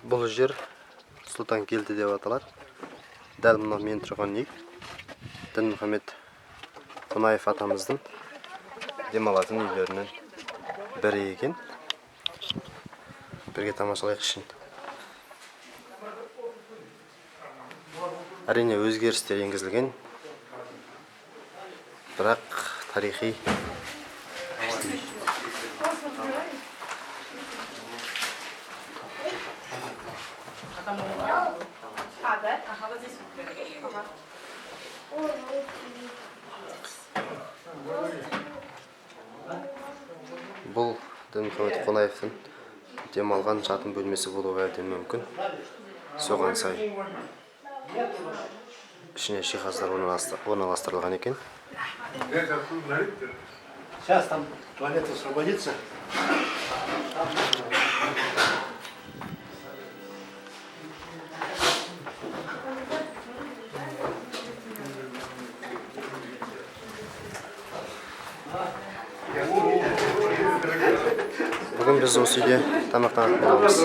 Бұл жер Сұлтан Келді деп аталады. Дәл мынау мен тұрған үй Дінмұхамед Қонаев атамыздың демалатын үйлерінің бірі екен. Бірге тамашалайық ішін. Әрине, өзгерістер енгізілген, бірақ тарихи үй. А, да? Ага, вот здесь вот. Ага. Бұл Дінмұхамед Қонаевтың демалған жатын бөлмесі болуы әбден мүмкін. Соған сай ішіне жиһаздар орналастырылған екен. Сейчас там туалет освободится. Бүгін біз осы үйде тамақтанатын боламыз.